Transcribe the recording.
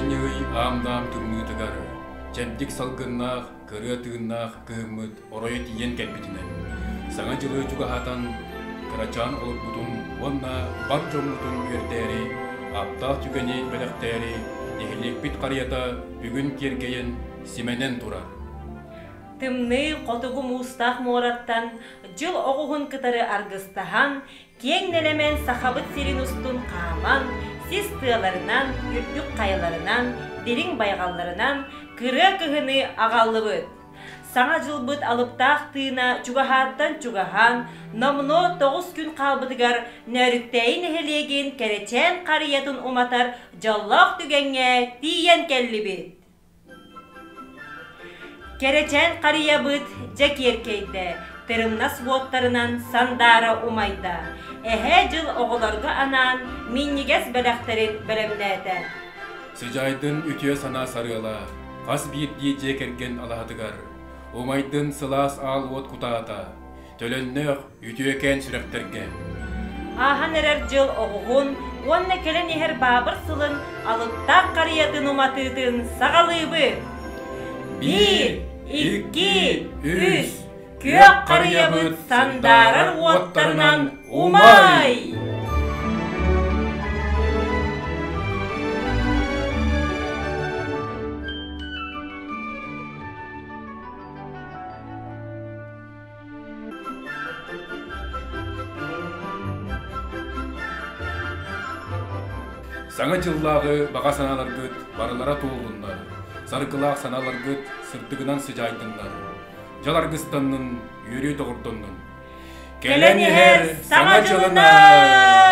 Ахсынньы ый аам-даам тымныытыгар чэбдик салгыннаах, кырыа тыыннаах кыһыммыт оройо тиийэн кэлбитинэн, Саҥа дьылы чугаһатан, кырачаан олорбутун уонна бар дьоммутун үөрдээри, аптаах түгэни бэлэхтээри нэһилиэкпит харыйата бүгүн киэргэйэн, симэнэн турар. Тымныы хотугу муустаах муораттан дьыл оҕуһун кытары аргыстаһан, киэҥ нэлэмэн Сахабыт сирин устун хааман, сис тыаларынан, үрдүк хайаларынан, дириҥ байҕалларынан кырыа кыһыны аҕаллыбыт. Саҥа дьылбыт алыптаах тыына чугаһааттан чугаһаан, номнуо 9 күн хаалбытыгар Нөөрүктээйи нэһилиэгин кэрэчээн харыйатын уматар дьоллоох түгэҥҥэ тиийэн кэллибит. Кэрэчээн харыйабыт дьэ киэркэйдэ, тырымнас уоттарынан сандаара умайда. Эһээ дьыл оҕолорго анаан минньигэс бэлэхтэрин бэлэмнээтэ. Сыдьаайдын үтүө санаа сарыала хас биирдии дьиэ кэргэн алаһатыгар, умайдын сылаас аал уот кутаата, төлөннөөх үтүөкээн сүрэхтэргэ. Ааһан эрэр дьыл оҕуһун уонна кэлэн иһэр баабыр сылын алыптаах харыйатын уматыытын саҕалыыбыт. Биир, икки, үс, күөх харыйабыт сандаарар уоттарынан умай! Саҥа дьыллааҕы баҕа санааларгыт барылара туоллуннар, саргылаах санааларгыт сырдыгынан сыдьаайдыннар, дьал аргыстаннын, үөрүү доҕордоннун. Кэлэн иһэр Саҥа дьылынан!